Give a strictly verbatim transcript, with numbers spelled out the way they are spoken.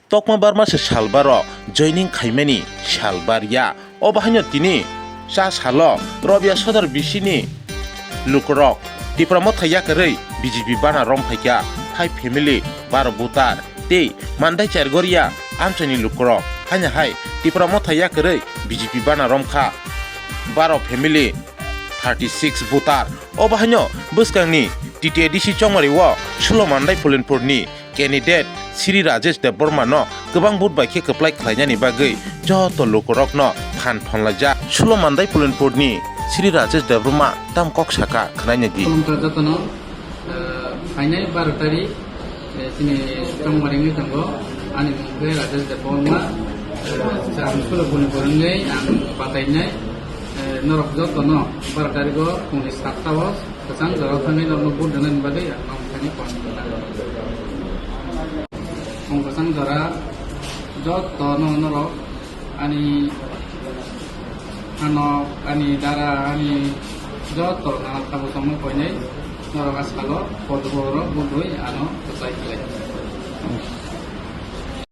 Tokma Barma se salbaro joining khaimani salbar ya. Obo haino tini cha salo Robia Sodor bisini lukurok Tipra Motha yakarwi B J P bana rom phaikha five family, baro butar tei Mandai Chargoria amchaini lukurok haino hai Tipra Motha yakarwi B J P bana romkha baro family, thirty six butar. Obo haino bwskangni T T A D C chongmari o Sulo Mandai Pulenpurni candidate Sri Rajesh Debbarma no kwbang vote bai khe kwplai khlainani bagwi joto lukurokno phan thonlaijak. Sulo Mandai Pulenpurni Sri Rajesh Debbarma tam kok saka khwnaina di. Khulumkha jotono, eh, phainai baro tarik, eh, chini chongmari wngwi tongo. Ani mung khe Rajesh Debbarma, eh, ang Sulo Pulenpur wngwi ang batainai, eh, norok jotono baro tarigo phungni satta o Kwchang jora thangwi norokno vote rwnani bagwi ang norokno thani phone khlainai. Ang kwchang jora jotono norok ani hanok, ani dara, ani joto nana tabuk tongma koinai norok a salo vote rw vote rwi ano kwchai khlai.